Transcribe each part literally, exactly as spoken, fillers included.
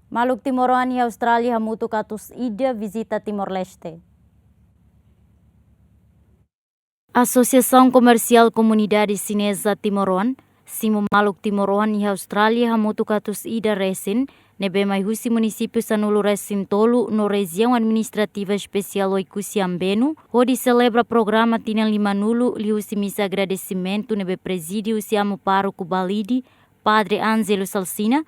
Maluk timoroan iha Austrália hamutuk atus ida vizita Timor-Leste. Asosiasaun Komersiál Komunidade Xineza Timoroan simu maluk timoroan iha Austrália hamutuk atus ida resin, ne'ebé mai husi munisípiu sanulu resin tolu no Rejiaun Administrativa Espesiál Oekusi Ambenu, hodi selebra programa tinan limanulu liuhusi misa agradesimentu ne'ebé prezide husi Amu Pároku Balide, Padre Ângelo Salsina,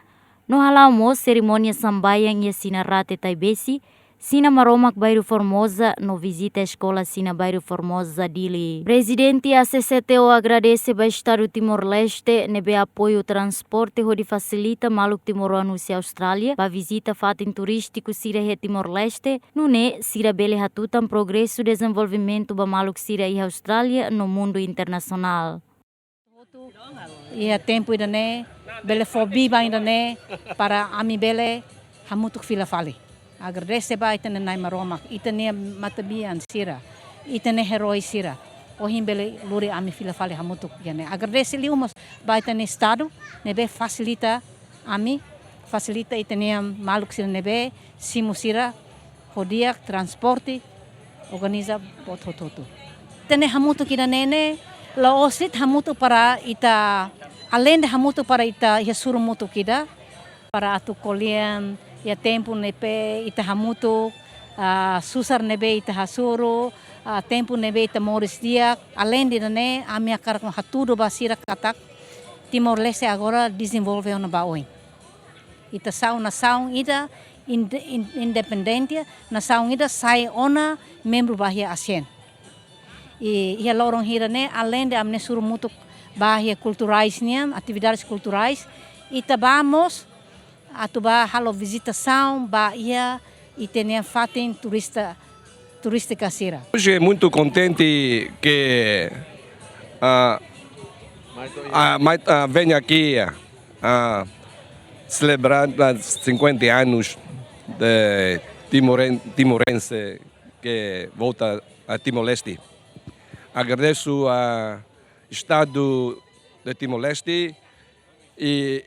no hala'o mós serimónia sambaian iha Xina Rate Taibesi, Xina Maromak Bairru Formosa, no vizita eskola Xina Bairru Formosa, Dili. Prezidente A C C T O agradese ba Estadu Timor-Leste ne'ebé apoiu transporte hodi fasilita maluk timoroan husi Austrália ba vizita fatin turístiku sira iha Timor-Leste, nune'e sira bele hatutan progresu dezenvolvimentu ba maluk sira iha Austrália no mundu internasionál. Iha tempu ida-ne'e, bele fó biban ida-ne'e, para ami bele hamutuk fila fali. Agradese ba ita-nia Na'i Maromak, ita-nia matebian sira, ita-nia herói sira. Ohin bele lori ami fila fali hamutuk iha ne'e. Agradese liu mós ba ita-nia Estadu, ne'ebé fasilita ami, fasilita ita-nia maluk sira ne'ebé simu sira ho di'ak, transporte, organiza buat hotu-hotu. Ita-nia hamutuk ida-ne'e ne'e, la'ós de'it hamutuk para ita, aleinde hamutuk para ita iha sorumutu ida, para atu ko'alia iha tempu ne'ebé ita hamutuk, ah, susar ne'ebé ita hasoru, ah, tempu ne'ebé ita moris di'ak, aleinde ida-ne'e, ami hakarak hatudu ba sira katak Timor-Leste agora dezenvolve ona ba oin. Ita sai nasaun ida inde-, in-, independente, nasaun ida sai ona membru ba iha ASEAN. I iha loron hirak ne'e, aleinde ami-nia sorumutu ba iha kulturais nian, atividades kulturais, ita bá mós atu bá halo vizitasaun ba iha ita-nia fatin turista, turístika sira. Hoje é muito contente que, ah, ah, mai-, ah, venha aqui, ah, celebrar os cinquenta anos de timoren-, timorense que volta a Timor-Leste. Agradeço a Estado de Timor-Leste e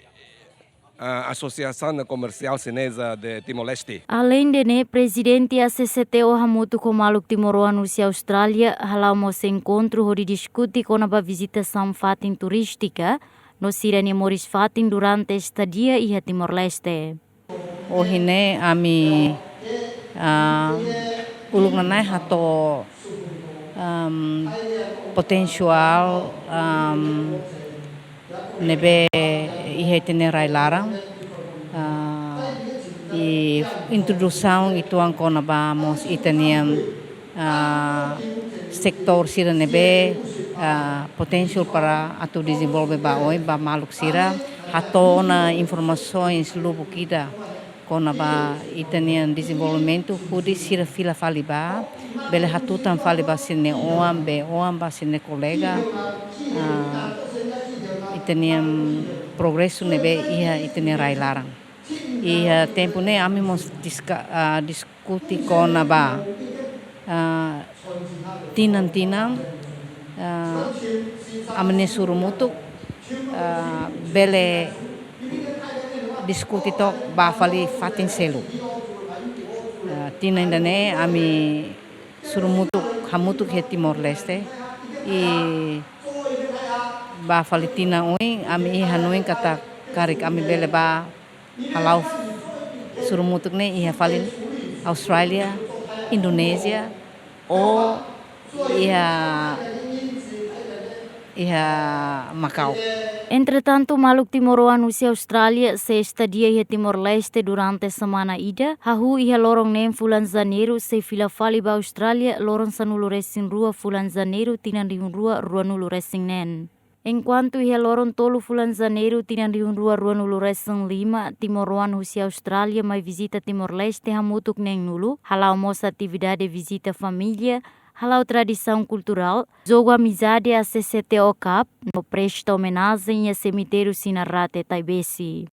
a Associação Comercial Chinesa de Timor-Leste. Aleinde ne'e, Prezidente A C C T O hamutuk ho maluk timoroan husi Austrália hala'o mós enkontru hodi diskute kona-ba vizitasaun fatin turístika no sira-nia moris fatin durante estadia iha Timor-Leste. Ohin ne'e ami, ah, uluk nanain hato'o, am, potensiál, am, ne'ebé iha ita-nia rai-laran, ah, i introdusaun uitoan kona-ba mós ita-nia, ah, setór sira ne'ebé, ah, potensiál para atu dezenvolve ba oin, ba maluk sira, hato'o ona informasaun lubuk ida kona-ba ita-nia dezenvolvimentu, hodi sira fila fali bá, bele hatutan fali ba sira-nia oan, bei-oan, ba sira-nia kolega, ah, ita-nia progresu ne'ebé iha ita-nia rai-laran. Iha tempu ne'e ami mós diska-, ah, diskute kona-ba, ah, tinan-tinan, ah, ami-nia sorumutu, ah, bele diskute took bá fali fatin seluk. Ah, tinan ida-ne'e ami sorumutu hamutuk iha Timor-Leste. I bá fali tinan oin, ami iha hanoin katak karik ami bele bá hala'o sorumutu ne'e iha fali Austrália, Indonézia, ou iha, iha Makau. Entretantu, maluk timoroan husi Austrália sei estadia iha Timor-Leste durante semana ida, hahú iha loron neen fulan Janeiru, sei fila fali ba Austrália loron sanulu resin rua fulan Janeiru tinan rihun rua ruanulu resin neen. Enkuantu iha loron tolu fulan Janeiru tinan rihun rua ruanulu resin lima, timoroan husi Austrália mai vizita Timor-Leste hamutuk neenulu, hala'o mós atividade vizita família, hala'o tradisaun kulturál, jogu amizade A C C T O Cup, no presta omenajen iha semitériu Xina Rate Taibesi.